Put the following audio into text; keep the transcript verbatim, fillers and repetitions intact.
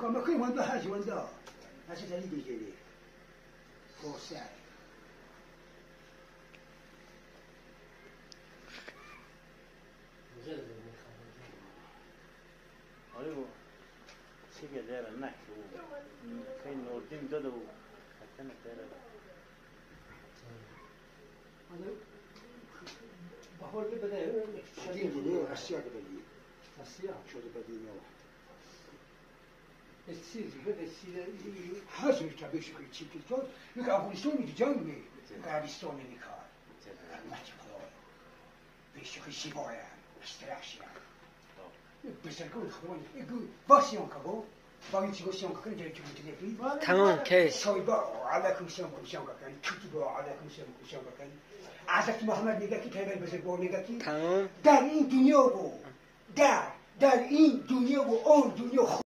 Kamakı wanda, hacı wanda. Hacı Dali Geceli. Korser. Ori bu. Sike dera na ki u. Kay Nordin dodo. Katana dera. Bahorlı bede. Dini Asya da bedi. Asya. Şoda bedi ne o. Esir, esir. Hazır tabii şu çiftlik. Yok, Afganistan mı diyeceğim mi? Yok, Arabistan mı? Yok. Maç falan. Beşik işi var ya. Strašno. Yok, bir şey yok. Yok, var siyonka bu. Var siyonka, kan gel çünkü ne bir. Tamam, kes. Soyba, aleyküm selam, aleyküm selam, kan. Kötü bu, aleyküm selam, aleyküm selam, kan. Hazreti Muhammed ne ki, Peygamber bize bu ne ki. Tamam. Dar in dünya bu. Dar, dar in dünya bu, on dünya.